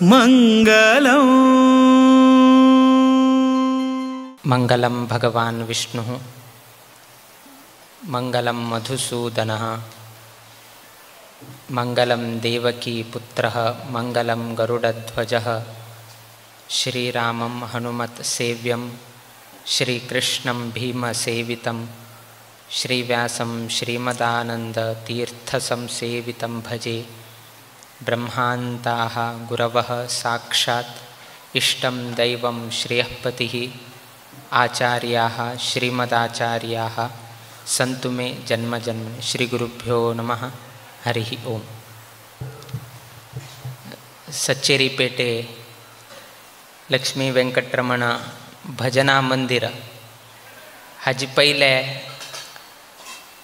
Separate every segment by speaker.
Speaker 1: मंगलम।
Speaker 2: मंगलम भगवान विष्णुः मंगलम मधुसूदनः मंगलम देवकी पुत्रः मंगलम गरुडध्वजः श्रीरामं हनुमत् सेव्यं श्रीकृष्णं भीमसेवितं श्रीव्यासं श्रीमदानन्दतीर्थसंसेवितं भजे। ब्रह्मान्ताः गुरवः साक्षात् इष्टं दैवं श्रेयःपतिः आचार्याः श्रीमदाचार्याः सन्तु मे जन्म जन्मनि। श्रीगुरुभ्यो नमः। हरिः ओम्। सच्चेरिपेटे लक्ष्मी वेंकटरमण भजना मंदिर हाजे पयले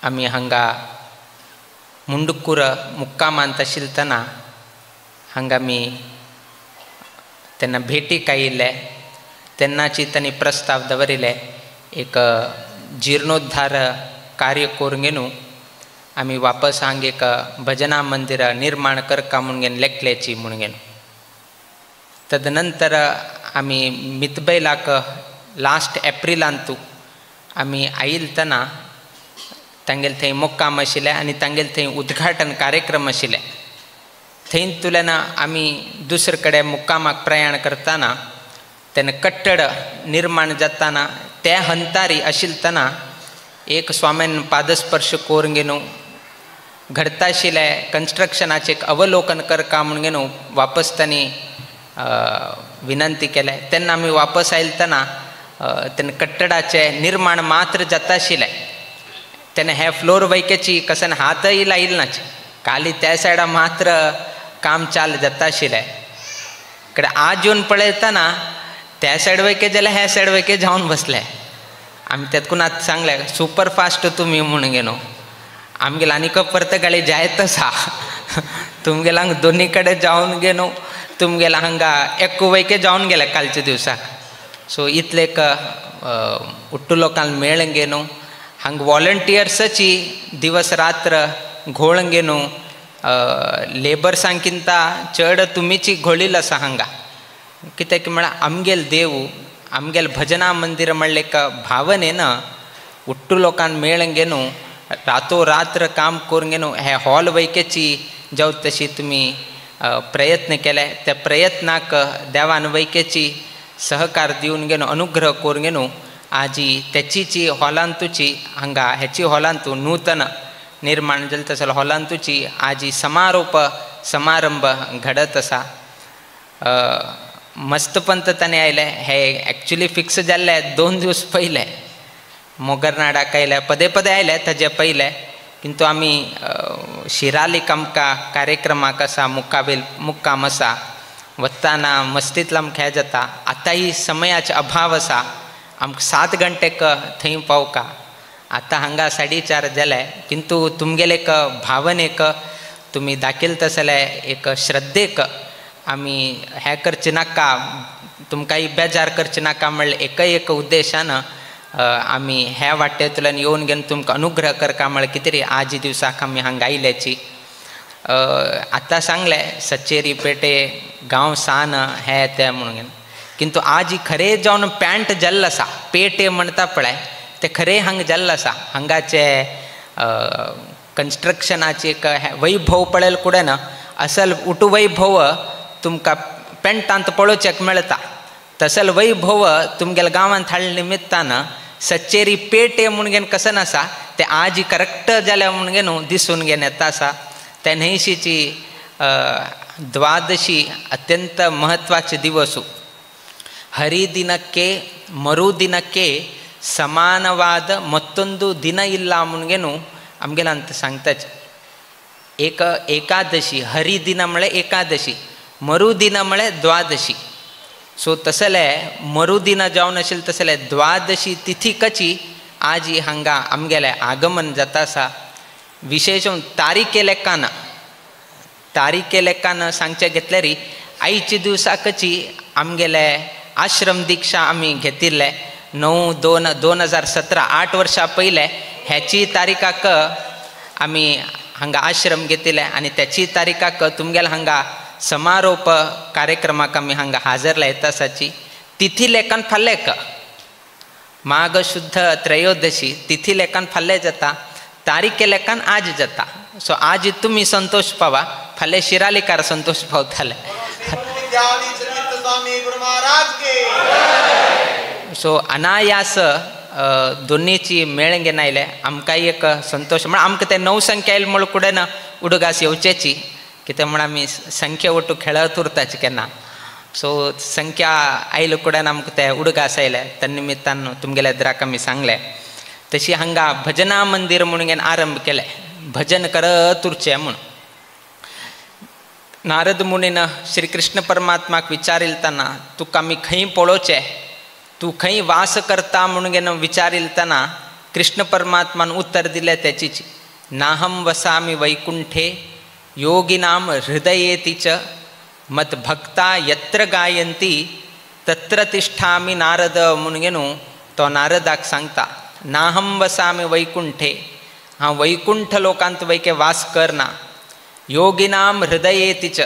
Speaker 2: आमी हांगा मुंडकूर मुक्कामांत आशिल्लतना हांगा आमी तेन्ना भेटीक आयिल्ले तेन्नाची तांणी प्रस्ताव दवरिल्ले एक जिर्णोद्धार कार्य करून घेवन आमी वापस हांगा एक भजना मंदिर निर्माण करका म्हणून घेवन लेखल्याची म्हणून घेवन। तदनंतर आमी मितबैलाक लास्ट एप्रिलांतू आमी आयिल्लतना तांगेले थंय मुक्काम आशिल्ले आनी तांगेले थंय उद्घाटन कार्यक्रम आशिल्ले। थंयतुल्यान आमी दुसरे कडेन मुक्कामाक प्रयाण करतना तेन्ना कट्टड निर्माण जाताना ते हंतारी आशिल्लतना एक स्वाम्यान पादस्पर्श करून घेवन घडता आशिल्ले कन्स्ट्रक्शनाचें एक अवलोकन करका म्हणून घेवन वापस तांणी विनंती केले। तेन्ना आमी वापस आयलतना तेन्ना कट्टडाचें निर्माण मात्र जाता आशिल्लें। तेन्ना हे फ्लोर वैकेची कसन हातय लायिल्ले नाचे, खाली त्या सायडा मात्र काम चाल जाता आशिल्लें। कडेन आज येवन पळयतना त्या सायड वैके जाल्यार ह्या सायड वैके जावन बसले। आमी तेतकून आतां सांगलें सुपर फास्ट तुमी म्हणून घेवन आमगेले आनीक परत गाडी जायत आसा तुमगेले हांगा दोनी कडेन जावन घेवन तुमगेले हांगा एक वैके जावन गेले कालच्या दिवसाक। सो इतले एक उट्टू लोकांक मेळून घेवन हांगा वॉलंटियर्साची दिवस रात्र घोळून घेवन लेबर्सांकिंता चड तुमीची घोळील आसा हांगा। कित्याक म्हळ्यार आमगेल देव आमगेल भजना मंदिर म्हणलें एक भावनेन उट्टू लोकांक मेळून घेवन रातो रात्र काम करून घेवन हे हॉल वैकेची जावं तशी तुमी प्रयत्न केले त्या प्रयत्नाक देवान वैकेची सहकार दिवन घेवन अनुग्रह करून घेवन आजी तेचीची हॉलांतूची हांगा हेची हॉलांतू नूतन निर्माण जालें तसो हॉलांतूची आजी समारोप समारंभ घडत आसा। मस्तपंत ताणें आयले हे एक्चुली फिक्स जाल्ले 2 दिवस पयले मोगरनाडाक आयले पदे पदे आयले ताजे पयले, किंतु आमी शिरालीक आमकां कार्यक्रमाक आसा मुक्काबेल मुक्काम आसा वतना मस्तींतलो आमकां हें जाता। आतांय समयाचो अभाव आसा, आमकां 7 घंटेक थंय पावका, आतां हांगा 4:30 जाले, किंतु तुमगेले एक भावनेक तुमी दाखयता जाल्यार एक श्रद्धेक आमी हें करचें नाका तुमकांय बेजार करचें नाका म्हणलें एकय एक उद्देशान आमी ह्या वाटेंतल्यान येवन घेवन तुमकां अनुग्रह करका म्हळ्यार कितें रे आज दिवसाक आमी हांगा आयल्याची। आतां सांगलें सच्चेरी पेटे गांव सान हें तें म्हणून घेवन, किंतु आज खरें जावन पॅन्ट जाल्लो आसा पेटे म्हणटा पळय तें खरें हांगा जाल्लो आसा। हांगाचे कन्स्ट्रक्शनाचें एक वैभव पळयलें कुडें ना असल उटू वैभव तुमकां पेंटांत पळोवच्याक मेळटा तसल वैभव तुमगेल्या गांवांत हाडल्या निमित्तान सच्चेरी पेटे म्हणून घेवन कसन आसा तें आज करेक्ट जाल्या म्हणून घेवन दिसून घेवन येता आसा। त्या न्हंयशीची द्वादशी अत्यंत महत्वाचे दिवस। ಹರಿದಿನಕ್ಕೆ ಮರುದಿನಕ್ಕೆ ಸಮಾನವಾದ ಮತ್ತೊಂದು ದಿನ ಇಲ್ಲ म्हणून आमगेला अंत सांगताच। एक एकादशी हरिदिन म्हळ्यार एकादशी, मरुदिन म्हळ्यार द्वादशी। सो तसले मरुदिन जावन आशिल्लें तसले द्वादशी तिथीकची आजी हांगा आमगेलें आगमन जाता आसा। विशेष तारीखे लेखान तारीखे लेखान सांगचें घेतल्यार आयच्या दिवसाकची आमगेले आश्रम दीक्षा आमी घेतिल्ले 9/2/2017 8 वर्सां पयले ह्याची तारीखाक आमी हांगा आश्रम घेतिल्ले आनी त्याची तारीखाक तुमगेले हांगा समारोप कार्यक्रमाक आमी हांगा हाजर लायता आसाची. तिथी लेखन फाल्लेक माघ शुद्ध त्रयोदशी तिथी लेखन फाल्ले जाता, तारीखे लेखन आज जाता. सो आज तुमी संतोष पावा, फाल्यां शिरालीकार संतोष पावताले. सो अनायास दोन्हीची मेळ घेवन आयले आमकांय एक संतोष म्हण आमकां ते 9 संख्या आयले म्हूण कुडेन उडगास येवचेची कितें म्हण आमी संख्या ओटू खेळत उरताची केन्ना. सो संख्या आयले कुडेन आमकां ते उडगास आयले त्या निमित्तान तुमगेल्या द्राक आमी सांगलें. तशी हांगा भजना मंदीर म्हणून घेवन आरंभ केलें, भजन करत उरचें म्हूण. नारद मुनीन श्री कृष्ण परमात्माक विचारिलतना तुका आमी खंय पळोवचें, तूं खंय वास करता म्हणून घेवन विचारिलतना कृष्ण परमात्मान उत्तर दिलें तेचीच, नाहम वसामी वैकुंठे योगिनाम हृदयेति च मत भक्ता यत्र गायंती तत्र तिष्ठामि नारद म्हणून घेवन तो नारदाक सांगता. नाहम वसामी वैकुंठे, हांव वैकुंठ लोकांत वैके वास करना. योगिनाम हृदयेति च,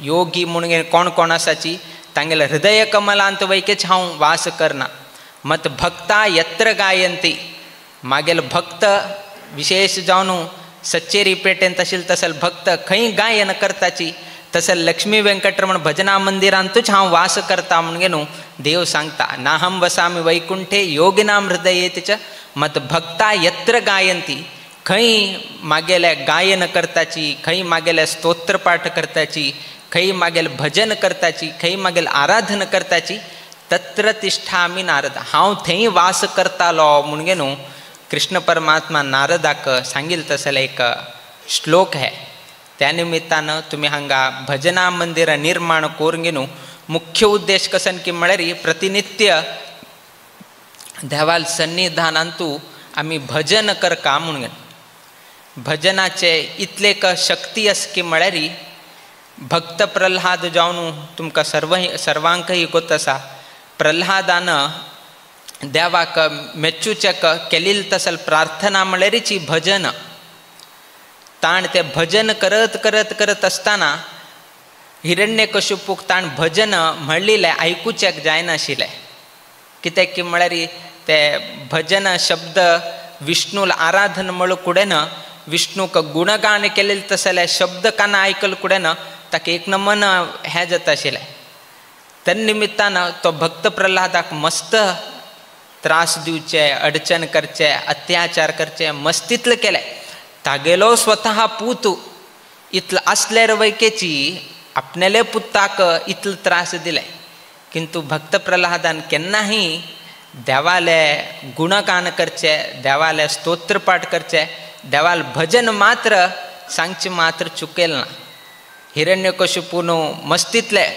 Speaker 2: योगी म्हणून कोण कोण आसाची तांगेले हृदय कमलांत वैकेच हांव वास करना. मत भक्ता यत्र गायंती, मागेल भक्त विशेष जावन सच्चेरी पेटेन तशील तसल भक्त खंय गायन करताची तसल लक्ष्मी वेंकटरमण भजना मंदिरांतूच हांव वास करता म्हणून घेवन देव सांगता. नाहम वसामी वैकुंठे योगिनाम हृदयेति च मत भक्ता यत्र गायंती, खंय मागेले गायन करताची, खंय मागेले स्तोत्रपाठ करताची, खंय मागेल भजन करताची, खंय मागेल आराधन करताची तत्र तिष्ठामि नारद, हांव थंय वास करतालो म्हणून घेवन कृष्ण परमात्मा नारदाक सांगील तसले एक श्लोक है. त्या निमित्तान तुमी हांगा भजना मंदिर निर्माण करून घेवन मुख्य उद्देश कसन की म्हळ्यार प्रतिनित्य देवाल सन्निधानांतू आमी भजन करका म्हणून घेवन. भजनाचे इतले शक्ती आसा की म्हळ्यार भक्त प्रल्हाद जावन तुमकां सर्वांकय गोत आसा. प्रल्हादान देवाक मेच्चुचेक केलील तसल प्रार्थना म्हळ्यारीची भजन. ताण ते भजन करत करत करत आसतना हिरण्यकशिपूक ताण भजन म्हणलें आयकुचेक जायनाशिल्लें. कित्याक की म्हळ्यार ते भजन शब्द विष्णूल आराधन म्हळ्ळ कुडेन विष्णूक गुणगान केलेले तसले शब्द काना आयकल कुडेन ताका एक न मन हें जाता आशिल्लें. त्या निमित्तान तो भक्त प्रल्हादाक मस्त त्रास दिवचे, अडचण करचे, अत्याचार करचे मस्तीतले केले. तागेलो स्वतः पूत इतलो आसल्यार वैकेची आपणाले पुताक इतलो त्रास दिले, किंतु भक्त प्रल्हादान केन्नाही देवाले गुणगान करचे, देवाले स्तोत्रपाठ करचे, देवाल भजन मात्र सांगचे मात्र चुकेल ना. हिरण्यकशिपून मस्तीतले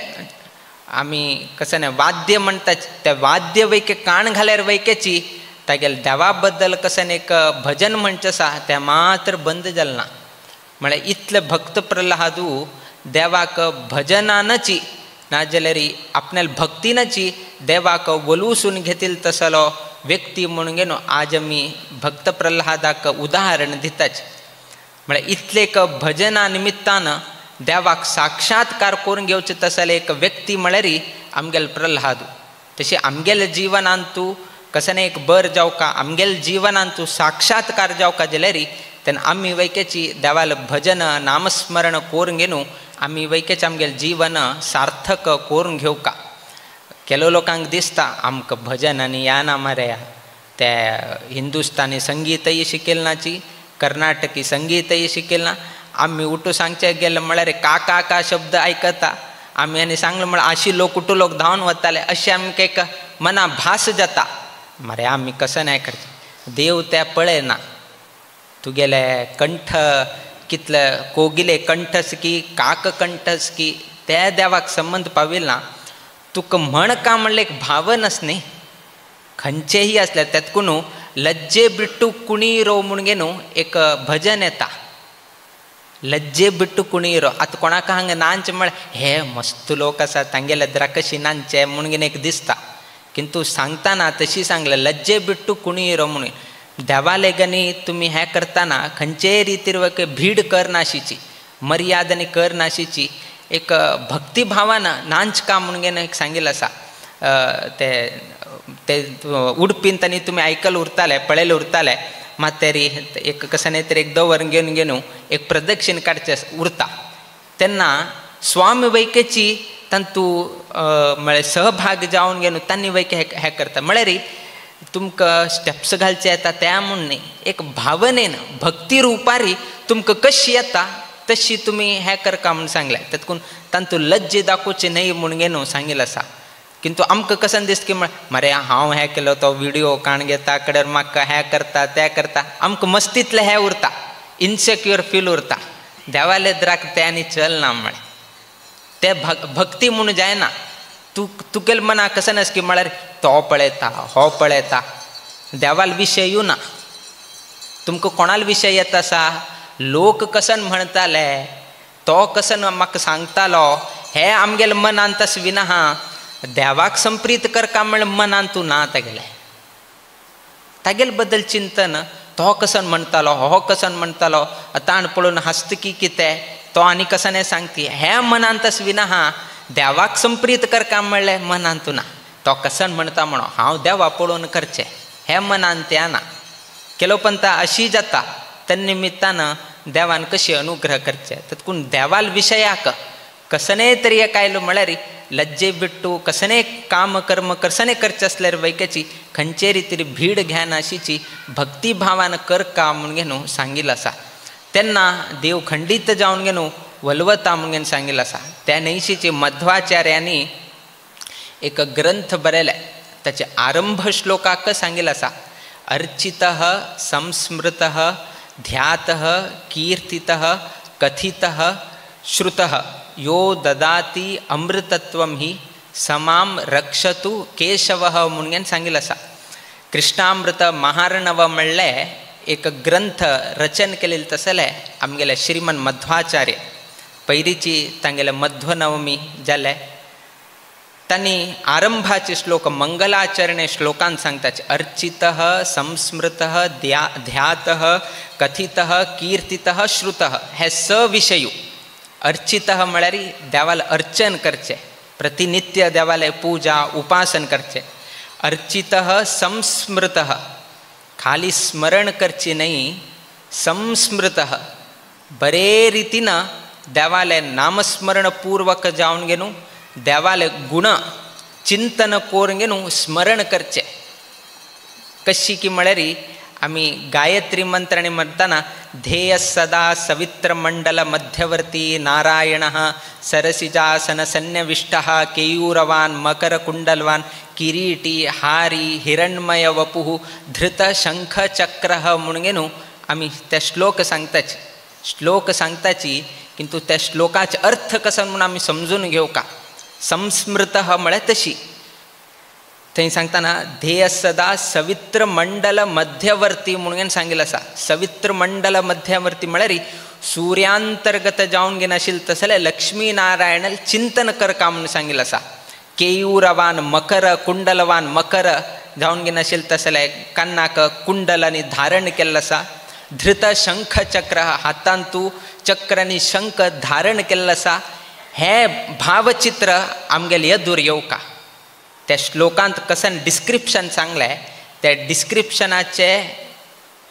Speaker 2: आमी कसं न्ही वाद्य म्हणटात त्या वाद्य वैके कान घाल्यार वैकेची तागेले देवा बद्दल कसं एक भजन म्हणचें आसा तें मात्र बंद जालें ना. म्हळ्यार इतले भक्त प्रल्हादू देवाक भजनानची नाजाल्यार आपणाले भक्तीनची देवाक वलूसून घेतील तसलो व्यक्ती म्हणून घेवन आज आमी भक्त प्रल्हादाक उदाहरण दिताच. म्हळ्यार इतले एक भजना निमित्तान देवाक साक्षात्कार करून घेवचे तसले एक व्यक्ती म्हळ्यार आमगेले प्रल्हादू. तशें आमगेले जिवनांत तूं कसं एक बर जावका, आमगेले जिवनांत तूं साक्षात्कार जावका जाल्यार तेन्ना आमी वैकेची देवाल भजन नामस्मरण करून घेवन आमी वैकेच आमगेले जीवन सार्थक करून घेवका. केलो लोकांक दिसता आमकां भजन आनी ह्या ना मरे ते हिंदुस्तानी संगीतय शिकेल नाची, कर्नाटकी संगीतय शिकेल ना. आमी उठू सांगचे गेले म्हळ्यार का का का शब्द आयकता आमी आनी सांगलें म्हळ्यार आशी लोक उठू लोक धांवन वताले अशें आमकां एक मना भास जाता. मरे आमी कसं नाही करचें, देव ते पळयना. तुगेले कंठ कितले कोगिले कंठस की काक कंठस की त्या देवाक संबंद पाविल ना. तुका म्हण का म्हणलें एक भावनास न्ही खंयचेही आसल्यार तेतकून लज्जे बिट्टू कुणी रो म्हणून न्हू एक भजन येता. लज्जे बिट्टू कुणी रो आतां कोणाक हांगा नांचे म्हळ्यार हे मस्त लोक आसा तांगेले द्राकशी नांचे म्हणून एक दिसता, किंतु सांगताना तशी सांगलें लज्जे बिट्टू कुणी रो म्हणून. देवाले गनी तुमी हें करतना खंयचेय रितीर भीड करनाशिची, मर्याद आनी करनाशिची. एक भक्तिभावान नांचका म्हणून एक सांगिल्लें आसा. ते ते उडपीन तांणी तुमी आयकल उरताले, पळयले उरताले. मातेरी एक कसं तरी एक दवर घेवन घेवन एक प्रदक्षिण काडचें उरता. तेन्ना स्वामी वैकेची तांतू म्हळ्यार सहभाग जावन घेवन तांणी वैके हें करता. म्हळ्यार तुमकां स्टेप्स घालचे येता त्या म्हूण न्ही, एक भावनेन भक्ती रुपारी तुमकां कशी येता तशी तुमी हें करका म्हूण सांगलें. तातूंत तांतू लज्जे दाखोवचे न्हय म्हूण घेवन सांगिल्लें आसा. किंतु आमकां कशें दिसता की मरे हांव हें केलो तो विडियो काण घेता कडेर म्हाका हें करता तें करता, आमकां मस्तींतलें हें उरता, इनसेक्युअर फील उरता. देवाले द्राक तें आनी चलना म्हळें तें भक्ती म्हूण जायना. तूं तुगेले मनाक कशें नास की म्हळ्यार तो पळयता हो पळयता, देवाल विशय येवना. तुमकां कोणाल विशय येत आसा, लोक कसन म्हणटाले, तो कसन म्हाका सांगतालो, हें आमगेले मनान तशें विना हा. देवाक संप्रीत करका म्हळ्यार मनान तूं ना तागेलें, तागेले बद्दल चिंतन, तो कसन म्हणटालो हो कसन म्हणटालो, ताण पळोवन हांसता की कितें, तो आनी कसन सांगती, हें मनान तशें विना हा. देवाक संप्रीत करका म्हणलें मनान तूं ना, तो कसन म्हणटा म्हणो हांव देवा पळोवन करचें हें मनान तें ना. केलो पंता अशी जाता. तन्निमित्तान देवान कशी अनुग्रह करचे. तातूंत देवाल विशयाक कसने तरी एक आयलो म्हळ्यार लज्जे बिट्टू कसने काम कर्म कसने करचें आसल्यार वैकेची खंयचे रितीर भीड घेनाशीची भक्तिभावान करका म्हूण घेवन सांगिल्लें आसा. तेन्ना देव खंडीत जावन घेवन वलवता म्हूण घेवन सांगिल्लें आसा. त्या न्हयशीची मध्वाचार्यांनी एक ग्रंथ बरयले, ताचे आरंभ श्लोकाक सांगिल्लें आसा. अर्चितः संस्मृतः ध्यातः कीर्तितः कथितः श्रुतः यो ददाति अमृतत्वं हि समां रक्षतु केशवः म्हणून सांगिल्लें आसा. कृष्णामृत महार्णव म्हणलें एक ग्रंथ रचन केलें तसलें आमगेले श्रीमन मध्वाचार्य पयलींची तांगेले मध्वनवमी जालें. तांणी आरंभाचे श्लोक मंगलाचरणे श्लोकान सांगताचे अर्चितः संस्मृतः ध्यातः कथितः कीर्तितः श्रुतः हे स विशयू. अर्चितः म्हळ्यार देवाला अर्चन करचें, प्रतिनित्य देवाले पूजा उपासन करचें. अर्चितः संस्मृतः खाली स्मरण करचें न्हय, संस्मृतः बरे रितीन देवाले नामस्मरणपूर्वक जावन घेवन देवाले गुण चिंतन करून घेवन स्मरण करचें. कशी की म्हळ्यार आमी गायत्री मंत्रांनी म्हणटाना ध्येय सदा सवित्र मंडल मध्यवर्ती नारायणः सरसिजासन सन्निविष्टः केयूरवान मकरकुंडलवान किरीटी हारी हिरण्मय वपुः धृत शंख चक्रः म्हणून घेवन आमी ते श्लोक सांगताची. श्लोक सांगताची किंतु त्या श्लोकाचे अर्थ कसो म्हणून आमी समजून घेवका. संस्मृतः म्हळ्यार तशी थंय सांगतना ध्येय सदा सवित्र मंडल मध्यवर्ती म्हणून सांगिल्लें आसा. सवित्र मंडल मध्यवर्ती म्हळ्यार सूर्यांतर्गत जावन घेनाशिल्लें तसलें लक्ष्मी नारायण चिंतन करका म्हणून सांगिल्लें आसा. केयूरवान मकर कुंडलवान मकर जावन घेनाशिल्लें तसलें कान्नाक कुंडलांनी धारण केल्लें आसा. धृत शंख चक्र हातांतू चक्र आनी शंख धारण केल्लें आसा. हें भावचित्र आमगेलें येदूर येवका. त्या श्लोकांत कसन डिस्क्रिप्शन सांगलें त्या डिस्क्रिप्शनाचें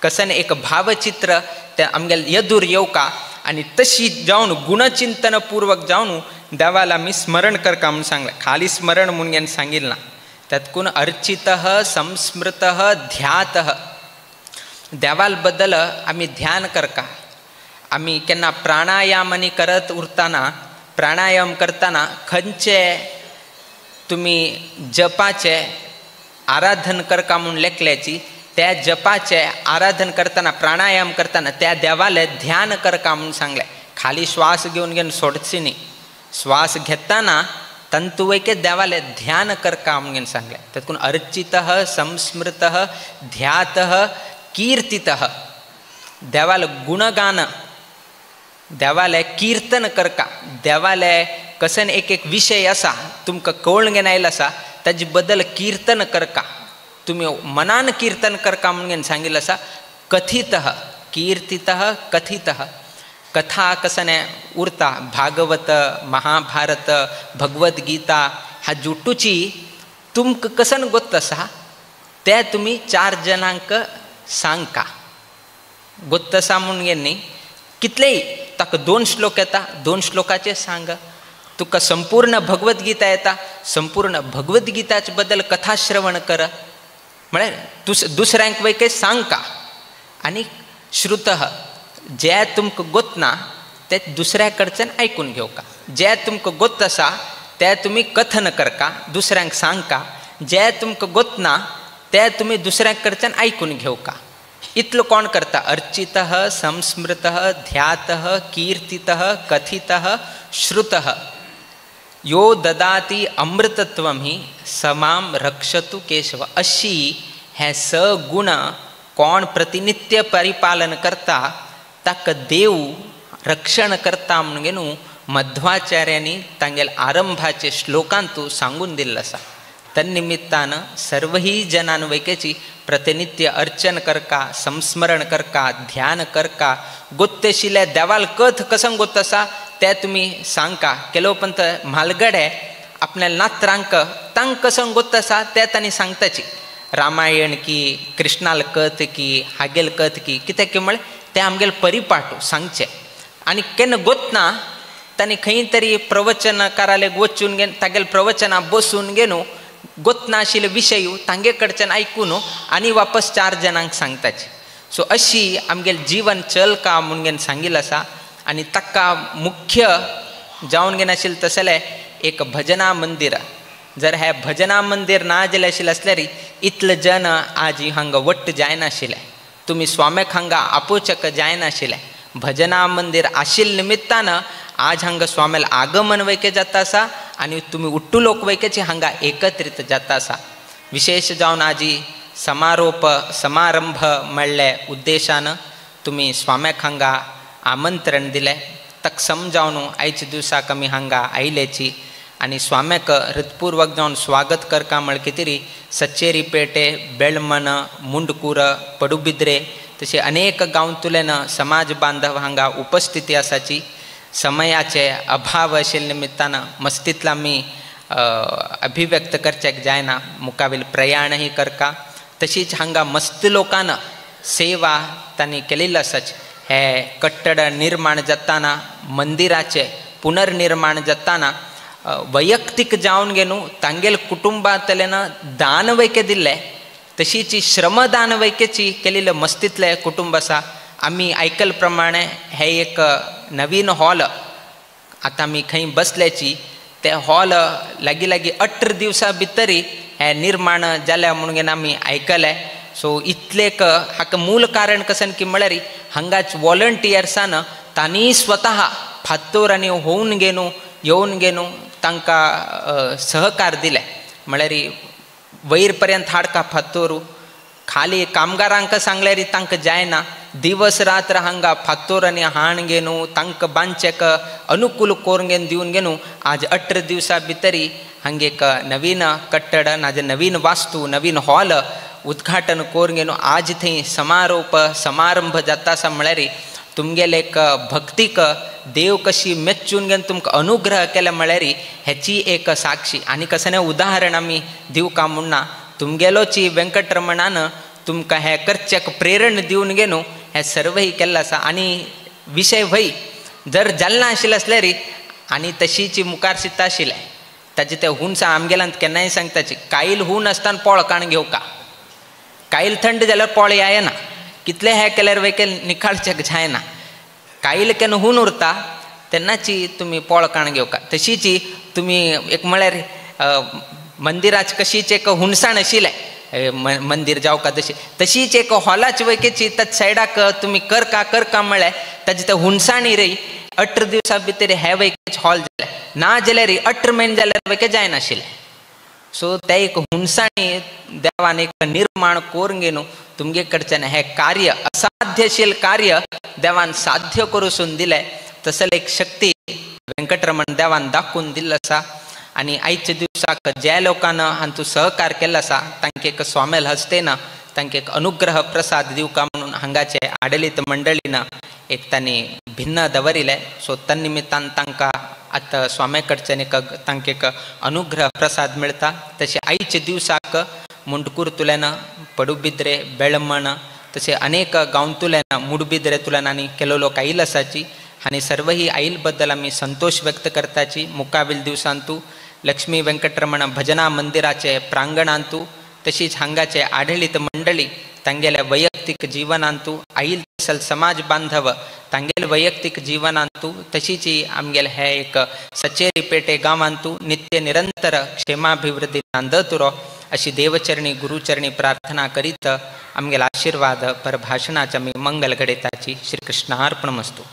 Speaker 2: कसन एक भावचित्र तें आमगेलें येदूर येवका आनी तशी जावन गुणचिंतनपूर्वक जावन देवाला आमी स्मरण करका म्हूण सांगलें. खाली स्मरण म्हूण घेवन सांगिल्लें ना. तातूंत अर्चितः संस्मृतः ध्यातः देवाल बद्दल आमी ध्यान करका. आमी केन्ना प्राणायाम आनी करत उरतना प्राणायाम करतना खंयचे तुमी जपाचें आराधन करका म्हूण लेखल्याची त्या जपाचें आराधन करतना प्राणायाम करतना त्या देवालें ध्यान करका म्हूण सांगलें. खाली श्वास घेवन घेवन सोडची न्ही, श्वास घेतना तंतुवैके देवालें ध्यान करका म्हूण सांगलें. तातूंत अर्चितः संस्मृतः ध्यातः कीर्तितः देवाल गुणगान देवाले कीर्तन करका. देवाले कसन एक एक विशय आसा तुमकां कळून घेवन आयलो आसा ताजे बद्दल कीर्तन करका. तुमी मनान कीर्तन करका म्हणून सांगिल्लें आसा. कथितः कीर्तितः कथितः कथा कसने उरता भागवत महाभारत भगवद्गीता ह्या जुटूची तुमकां कसन गोत्त आसा ते तुमी 4 जणांक सांगका गोत्त आसा म्हूण गे न्ही कितलेय ताका 2 श्लोक येता 2 श्लोकाचे सांग तुका संपूर्ण भगवद्गीता येता संपूर्ण भगवद्गीताचे बद्दल कथा श्रवण कर म्हळ्यार दुसऱ्यांक वयके सांगका आनी श्रुतः जे तुमकां गोतना ते दुसऱ्या कडच्यान आयकून घेवका जे तुमकां गोत आसा ते तुमी कथन करका दुसऱ्यांक सांगका जे तुमकां गोतना ते तुमी दुसऱ्या कडच्यान आयकून घेवका इतलो कोण करता अर्चितः संस्मृतः ध्यातः कीर्तितः कथितः श्रुतः यो ददाति अमृतत्वं ही समाम रक्षतु केशव अशी हे सगुण कोण प्रतिनित्य परिपालन करता ताका देव रक्षण करता म्हणून न्हू मध्वाचार्यांनी तांगेले आरंभाचे श्लोकांतू सांगून दिल्लो आसा तन्निमित्तान सर्वही जनान वैकेची प्रतिनित्य अर्चन करका संस्मरण करका ध्यान करका गोत्तेशिल्या देवाल कथ कसंग गोत आसा ते तुमी सांगका केलो पंत म्हालगडे आपल्या नात्रांक तांक कसंग गोत आसा ते तांणी सांगताची रामायण की कृष्णाल कथ की हागेल कथ की कित्याक की म्हळ्यार ते आमगेले परिपाटू सांगचे आनी केन्ना गोतना तांणी खंय तरी प्रवचनकाराले वचून घेवन तागेले प्रवचनां बसून घेवन गोतना आशिल्ले विशय तांगे कडच्यान आयकून आनी वापस 4 जणांक सांगताची सो अशी आमगेले जीवन चल का म्हूण घेवन सांगिल्लें आसा आनी ताका मुख्य जावन घेवन आशिल्लें तसलें एक भजना मंदिर जर हे भजना मंदिर ना जालें आशिल्लें आसल्यार इतले जन आज हांगा वट्ट जायनाशिल्ले तुमी स्वाम्याक हांगा आपोवचेक जायनाशिल्लें भजना मंदिर आशिल्ले निमित्तान आज हांगा स्वाम्याल आगमन वैके जाता आसा आनी तुमी उट्टू लोक वैकेची हांगा एकत्रित जाता आसा विशेष जावन आजी समारोप समारंभ म्हणले उद्देशान तुमी स्वाम्याक हांगा आमंत्रण दिलें ताका समजावन आयच्या दिवसाक आमी हांगा आयल्याची आनी स्वाम्याक हृत्पूर्वक जावन स्वागत करका म्हळ्यार कितें सच्चेरी पेटे बेळमन मुंडकूर पडुबिद्रे तशें अनेक गांवांतल्यान समाज बांधव हांगा उपस्थिती आसाची समयाचे अभाव आशिल्ल्या निमित्तान मस्तींतलो आमी अभिव्यक्त करच्याक जायना मुखावेल प्रयाणही करका तशीच हांगा मस्त लोकान सेवा तांणी केलेली आसाची हे कट्टड निर्माण जाताना मंदिराचे पुनर्निर्माण जाताना वैयक्तीक जावन घेवन तांगेले कुटुंबांतल्यान दान वैके दिल्लें तशीच श्रमदान वैकेची केलेलें मस्तींतलें कुटुंब आसा आमी आयकल प्रमाणे हे एक नवीन हॉल आतां आमी खंय बसल्याची ते हॉल लागीं लागीं 18 दिवसां भितरी हे निर्माण जाल्या म्हणून आमी आयकलें सो इतलेक हाका मूल कारण कशें की म्हळ्यार हांगाच वॉलंटियर्सान तांणी स्वतः फातोर आनी होवन घेवन येवन घेवन तांकां सहकार दिले म्हळ्यार वयर पर्यंत हाडका फातोर खाली कामगारांक सांगल्यार तांकां जायना दिवस रात्र हांगा फातोर आनी हाण घेवन तांकां बांदचेक अनुकूल करून घेवन दिवन घेवन आज 18 दिवसां भितरी हांगा एक नवीन कट्टड नाजाल्यार नवीन वास्तू नवीन हॉल उद्घाटन करून घेवन आज थंय समारोप समारंभ जाता आसा म्हळ्यार तुमगेले एक भक्तीक देव कशी मेच्चून घेवन तुमकां अनुग्रह केले म्हळ्यार हेची एक साक्षी आनी कसलें उदाहरण आमी दिवका म्हूण ना तुमगेलोची वेंकटरमणान तुमकां हें करचेक प्रेरण दिवन घेवन हें सर्वही केल्लें आसा आनी विशय व्हय जर जालें ना आशिल्लें आसल्यार आनी तशीची मुखार चिंता आशिल्लें ताजें तें हुनसां आमगेल्यान केन्नाय सांगताची कायल हून आसतना पोळ काण घेवका कायल थंड जाल्यार पोळ येना कितलें हें केल्यार वैके निखाळचेक जायना कायल केन्ना हून उरता तेन्नाची तुमी पोळ काण घेवका तशीची तुमी एक म्हळ्यार मंदिराच कशीच एक हुनसाण आशिल्लें मंदिर जावका तशी तशीच एक हॉलाच वैकेची ताच्या सायडाक तुमी करका करका म्हळ्यार ताजे ते हुनसाणी रे 18 दिवसां भितर हे वैकेच हॉल जालें ना जाल्यार 18 म्हयने जाल्यार वैके जायनाशिल्लें सो ते एक हुनसाणी देवान एक निर्माण करून घेवन तुमगे कडच्यान हें कार्य असाध्यशील कार्य देवान साध्य करूसून दिलें तसले एक शक्ती वेंकटरमण देवान दाखोवन दिल्लो आसा आनी आयच्या दिवसाक ज्या लोकांना हांतू सहकार केल्लो आसा तांकां एक स्वामेल हस्तेन तांकां एक अनुग्रह प्रसाद दिवका म्हणून हांगाचे आडलीत मंडळीन एक तांणी भिन्न दवरिले सो तन्निमित्तान तांकां आतां स्वाम्या कडच्यान एक तांकां एक अनुग्रह प्रसाद मेळटा. तशें आयच्या दिवसाक मुंडकूर तुल्यान पडुबिद्रे बेळमण तसे अनेक गांवतुल्यान मुडबिद्रे तुल्यान आनी केलो लोक आईल आसाची आनी सर्वही आईल बद्दल आमी संतोष व्यक्त करताची. मुकाबील दिवसांतू लक्ष्मी वेंकटरमण भजना मंदिराचे प्रांगणांतू तशीच हांगाचे आढळीत मंडळी तांगेल्या वैयक्तिक जीवनांतू आईल तसल समाज बांधव तांगेले वैयक्तिक जीवनांतू तशीच आमगेले हे एक सचेरी पेटे गांवांतू नित्य निरंतर क्षेमाभिवृद्धी नांदतुरो अशी देवचरणी गुरुचरणी प्रार्थना करीत आमगेला आशीर्वाद परभाषणाच्या मी मंगल घडयताची. श्रीकृष्णार्पणमस्तु.